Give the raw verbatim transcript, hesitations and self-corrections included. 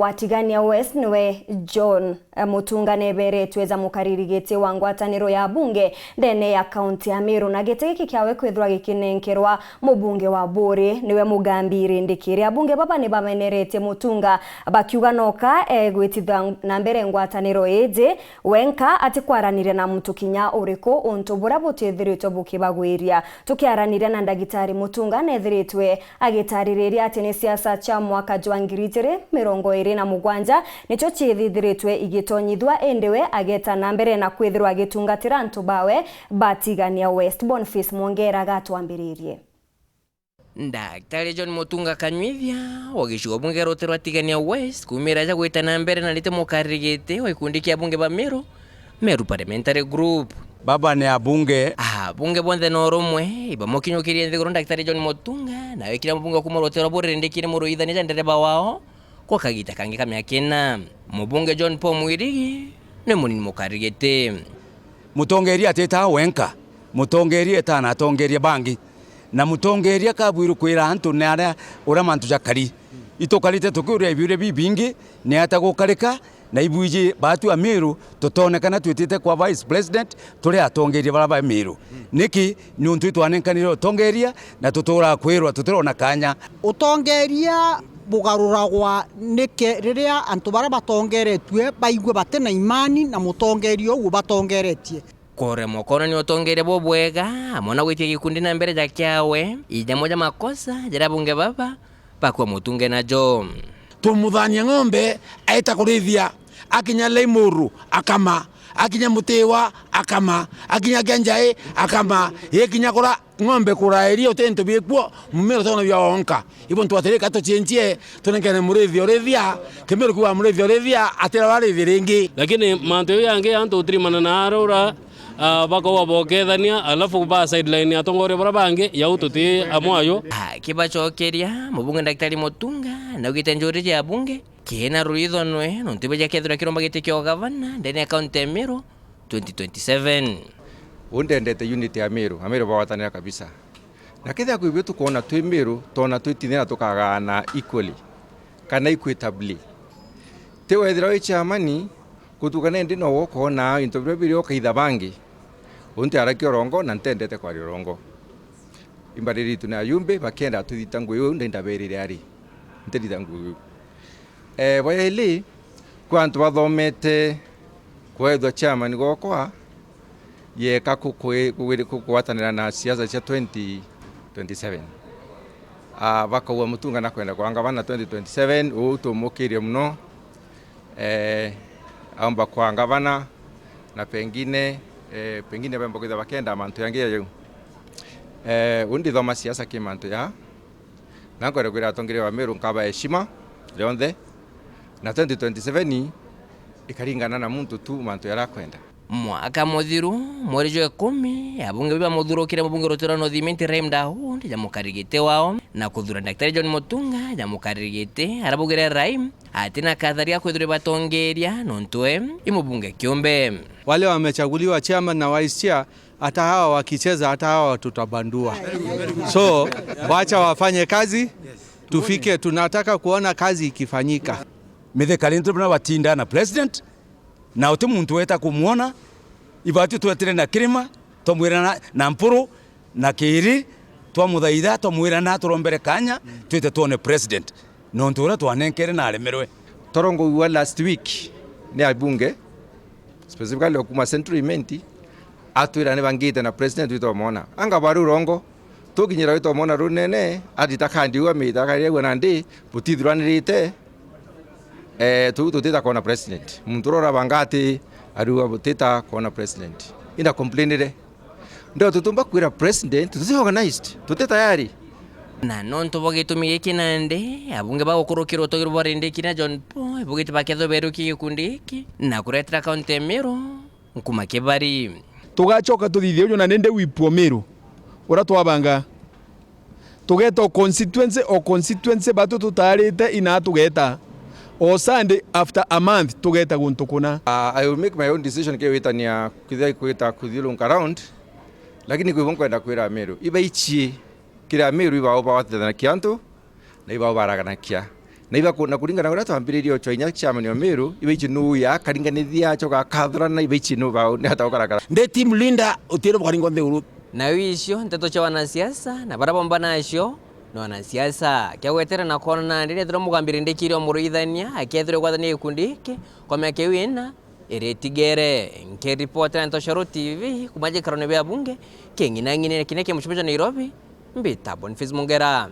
Wa Tigania West niwe John, eh, Mutunga neberetwe ja mukariri giti wa ngwataniro ya bunge ndene ya kaunti ya Meru, na giti giki kiawe kwithirwa gikinenkerwa mubunge wa Buuri niwe Mugambi Rindikiri. Abunge baba ni bameneretie Mutunga bakiuga noka egwitithia na mbere ngwataniro iji wenka atikwaraniria na muntu kinya uriku untu buria butithiritwe bukibagwiria. Tukiaraniria na ndagitari Mutunga nethiritwe agitaririria ati ni siasa cia mwaka jwa ngiri ijiri mirongo iri na mugwanja nicio ciithithiritwe igitonyithua, indi we ageta na mbere na kwithirwa agitungatira antu bawe ba Tigania West. Boniface Mwongera agatwambiririe. Ndagitari John Mutunga Kanyuithia wa gicigo bunge ruti rwa Tigania West kumira aja gwita na mbere na riti mukariri giti wa gikundi kia bunge ba Meru, Meru Parliamentary Group. Baba ni abunge. Abunge bonthe na urumwe ibamukinyukirie nthiguru Ndagitari John Mutunga, nawe kira mubunge wa kuma ruti rwa Buuri Rindikiri muruithania ja ndereba wao kwa kagita kangi ka miaka ina. Mubunge John Paul Mwirigi ni munini mukariri giti. Mutongeria atitaa wenka, mutongeria etaa na atongeria bangi, na mutongeria kabwirwe kwira antu ni aria uria mantu jakari. Itukarite tukiuria ibiuria bibingi, ni ata gukarika, na ibuiji baatu Amiru tutonekana twitite kwa Vice President turi atongeria bara ba Amiru. Niki? Niuntu itwanenkanire utongeria na tuturaa kwirwa tutirona kanya. Utongeria bugaruragwa niki riria antu baria batongeretue baigua bati na imani na mutongeria uu batongeretie. Kuremwa kwonania utongeria bubwega amwe na gwitia gikundi na mbere ja kiawe, ijamwe ja makosa jaria abunge baba bakua Mutunga najo. Tumuthania ng'ombe aita kurithia, akinya Laimuru akama, akinya Mutiwa akama, akinya Kianjai akama, ikinya kura ng'ombe kuraeria uti into biikuo, mumira utona bia onka. Ibo ntwatirika tuciencie, tunenkene murithi urithia, Kimiru kiuga murithi urithia, atira warithi ringi. Lakini mantu jau yangi antu utirimana na arura, ah, bakauga bokethania, alafu ba sideline atongoria bara bangi, jau tuti amwe ayo. Akibacokeria, mubunge Ndagitari Mutunga naugite njuri ja abunge kina ruithonwe nontu ibo jakethirwa kiromba giti kia ugavana ndene ya kaunti ya Meru twenty twenty-seven. Uu ndendete unity ya Meru, Ameru bagwatanira kabisa. Na kethira kwi bio tukoona twi Meru, twona twitine na tukagaana equally kana equitably. Ti wethira wi chairman, gutukana indi nowe ukoona into biria biri ukaitha bangi. Uu ntiarakia urongo na ntendete kwaria urongo. Imbari ritu ni ayumbi, bakienda tuthita ngugi iu, ndi ndaberire ari, ntirita ngugi iu. Eh, bwa yaili, kwi antu bathomete kwethwa chairman gwakwa, yeka kukwi-, kugwiri-, kugwatanira na siasa cia twenty twenty-seven. Ah, bakauga Mutunga nakwenda kwa ngavana twenty twenty-seven, uu tumukirie mono. Eh, aumba kwa ngavana, na pengine, eh, pengine bemba kwithirwa bakenda mantu yangi ya jau. Eh, uu ndithoma siasa ki mantu ya Na nkwenda kwira atongeria ba Meru nkaba heshima rionthe, na twenty twenty-seven ikaringana na muntu tu mantu jaria akwenda. Mwaka muthiru, mweri jwa ikumi, abunge biu bamuthurukire mubunge ruti rwa North Imenti Rahim Daud ja mukariri giti wao, na kuthura Daktari John Mutunga ja mukariri giti, aria baugire Rahim atina kathari ga kwithirwa ibatongeria nontu we i mubunge kiumbe. Wale wamechaguliwa chairman na vice chair, hata hawa wakicheza, hata hawa tutabandua. So, wacha wafanye kazi, tufike, tunataka kuona kazi ikifanyika. Mithika rintu buna batinda na president, na uti muntu weta kumwona, ibatu twetire na kirima, twamwira na, na mpuru, na kiri, twamuthaitha, twamwira na turombere kanya, twite twone president. Nontu uria twanenkere na aremerwe. Torongo wa last week ni abunge, specifically o kuma Central Imenti, atwira ni bangite na president witu omona. Anga bari urongo, tukinyira witu omona runene, atita kandi uga mita kari agwa nandi, butithuranirite, eh, tu tutita kona president. Muntu uria urabanga ati ariuga butita kona president. Inda complainire. Ndio tutumba kwira president, tuti organized, tuti tayari. Na nontu bwa gitumi giki nandi, abunge bagukurukirwa utogirwa bwa Rindikiri na John Paul, ibugite bakethwa berukia gikundi giki, na kuretera kaunti ya Meru nkuma kibari. Tugacoka tuthithie uju na nindi wipwo Meru, uria twabanga. Tugeta o constituency, o constituency, batu tutarite ina tugeta. O Sunday after a month tugeta guntu kuna. Uh, I will make my own decision kiwitania kwithia kwita kuthiurunka around, lakini kwi bo nkwenda kwira Ameru. Ibaichie kiri Ameru ibao bawatithanakia antu, na ibao baraganakia. Na iba ku-, na kuringana na uria twambiririe ucwa inya chairman wa Meru, iba ici nu ya karinganithia acoka akathurana, iba ici nu bao ni ata ukarakara. Ndi team leader, utiire bukaringo nthi uru. Na iu icio nteto cia wanasiasa, na baria bomba nacio ni wanasiasa. Kia gwetera na kwona nandi ni ethirwa Mugambi Rindikiri o Muruithania akethirwa igwatania gikundi giki kwa miaka iu ina iritigere. Nkiripotera Ntoshoro T V kuma gikarone bia bunge king'inang'inire kinya kia mucumbi jwa Nairobi, mbita Boniface Mungera.